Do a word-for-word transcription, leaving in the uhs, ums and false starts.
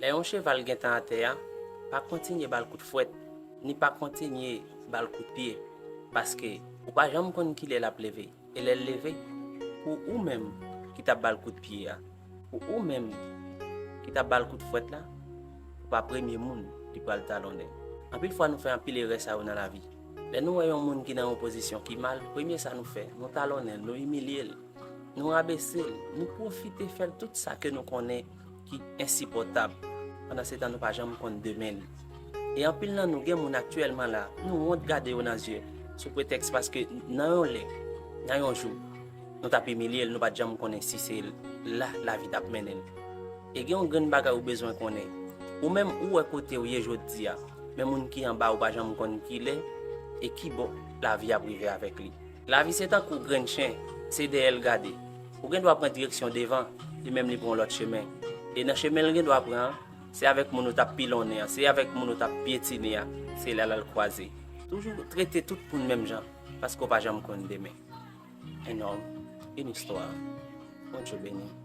Lè yon cheval gentan atè a, pa kontinye ba l kout fwèt, ni pa kontinye ba l kout pye, paske ou pa janm konn kilè l ap leve. E lè l leve, pou ou menm ki t ap ba l kout pye a, pou ou menm ki t ap ba l kout fwèt la, ou pa premye moun ki pral talonnen. Anpil fwa nou fè anpil erè sa yo nan lavi. Lè nou wè yon moun ki nan yon pozisyon ki mal, premye sa nou fè, nou talonnen l, nou imilye l, nou rabese l, nou pwofite fè l tout sa ke nou konnen ki ensipòtab. Pandan se tan nou pa janm konn demen li. E anpil nan nou gen moun aktyèlman la, nou wont gade yo nan zye, sou pretèks paske nan yon lè, nan yon jou, nou t ap imilye l, nou pa t janm konnen si se la lavi t ap mennen l. E gen yon grenn bagay ou bezwen konnen. Ou menm ou wè kote w ye jodi a, men moun ki anba ou pa janm konn kilè e ki bò lavi ap rive avèk li. Lavi se tankou grenn chen, se dèyè l gade. Ou gen dwa pran direksyon devan, li menm li pran yon lòt chemen. E nan chemen l gen dwa pran an, se avèk moun ou t ap pilonnen an, se avèk moun ou t ap pyetine a, se la l al kwaze. Toujou trete tout moun menm jan, paske w pa janm konn demen. Un homme, une histoire. Bondye beni.